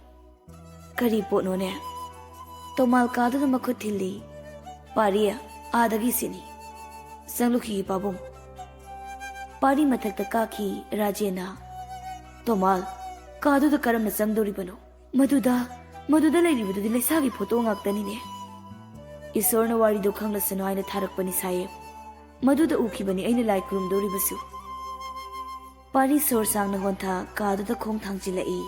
"ꯀꯔꯤ ꯄꯣꯠꯅꯣꯅꯦ?" ꯇꯣꯃꯥꯜ ꯀꯥꯗꯨꯗ ꯃꯈꯨꯠ ꯊꯤꯜꯂꯤ꯫ "ꯄꯥꯔꯤ, ꯑꯥꯗꯒꯤ ꯁꯤꯅꯤ꯫ ꯆꯪꯂꯨꯈꯤꯒꯦ ꯄꯥꯕꯨꯡ"꯫ ꯄꯥꯔꯤ ꯃꯊꯛꯇ ꯀꯥꯈꯤ ꯔꯥꯖꯦꯟꯅ꯫ "ꯇꯣꯃꯥꯜ, ꯀꯥꯗꯨꯗ ꯀꯔꯝꯅ ꯆꯪꯗꯧꯔꯤꯕꯅꯣ? ꯃꯗꯨꯗ, ꯃꯗꯨꯗ ꯂꯩꯔꯤꯕꯗꯨꯗꯤ ꯂꯩꯁꯥꯒꯤ ꯐꯣꯇꯣ ꯉꯥꯛꯇꯅꯤꯅꯦ꯫ ꯏꯁꯣꯔꯅ ꯋꯥꯔꯤꯗꯣ ꯈꯪꯂꯁꯅꯨ ꯍꯥꯏꯅ ꯊꯥꯔꯛꯄꯅꯤ ꯁꯥꯍꯦꯕ꯫ ꯃꯗꯨꯗ ꯎꯈꯤꯕꯅꯤ ꯑꯩꯅ ꯂꯥꯏ ꯈꯨꯔꯨꯝꯗꯧꯔꯤꯕꯁꯨ꯫" ꯄꯥꯔꯤ ꯁꯣꯔ ꯁꯥꯡꯅ ꯍꯣꯟꯊ ꯀꯥꯗꯨꯗ ꯈꯣꯡ ꯊꯥꯡꯖꯤꯜꯂꯛꯏ꯫